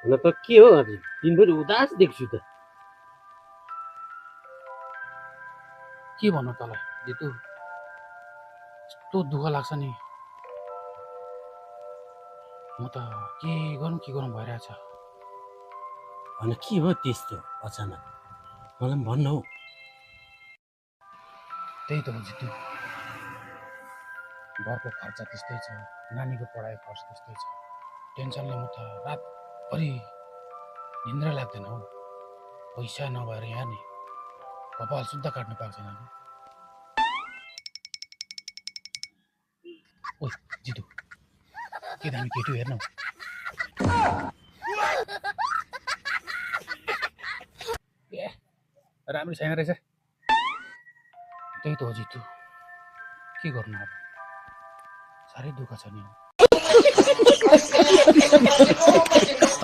हुन त के हो आज दिनभरि उदास देख्छु त। के भन्नु तँलाई जितु, यस्तो दुःख लाग्छ नि। म त के गर्नु भइरहेछ। हुन के हो त्यस्तो अचानक मलाई पनि भन्नु हौ। त्यही त हो जितु, घरको खर्च त्यस्तै छ, नानीको पढाइ खर्च त्यस्तै छ। टेन्सनले म त रातभरि निन्द्रा लाग्दैन हौ। पैसा नभएर यहाँ नि कपाल सुत्दा काट्नु पाएको छैन। ओइ जितु, के दामी केटी हेर्न हौ। ए राम्रो छैन रहेछ। त्यही त हो जितु, के गर्नु अब, साह्रै दुःख छ नि।